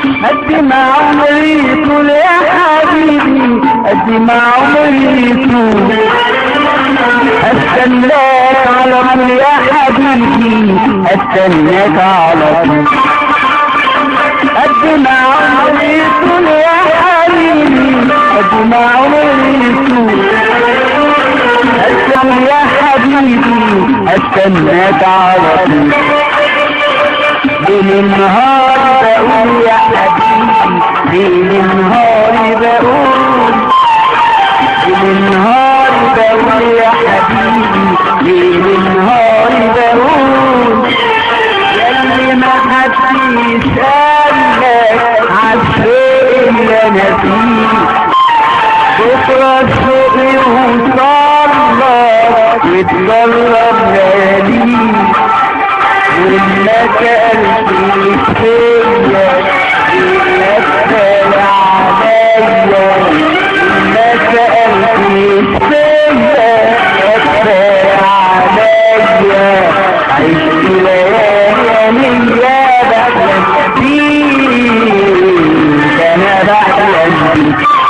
قد ما عمري طول يا حبيبي، قد ما عمري طول، استناك على طول يا حبيبي، استناك على طول. قد ما عمري طول يا حبيبي، قد ما عمري طول، استنى يا حبيبي، استناك على طول. ليل النهار بقول يا حبيبي، ليل النهار بقول، ليل النهار بقول يا حبيبي، ليل النهار بقول، ياللي ما حدش يسألك عالشوق اللي انا فيه، بكرة الشوق يوصلك وتجرب لياليه، وما سألتش فيا إلا تسأل عليا، ما سألتش فيا تسأل عليا، عشت ليالي بحلم بيك، أنا بحلم بيك.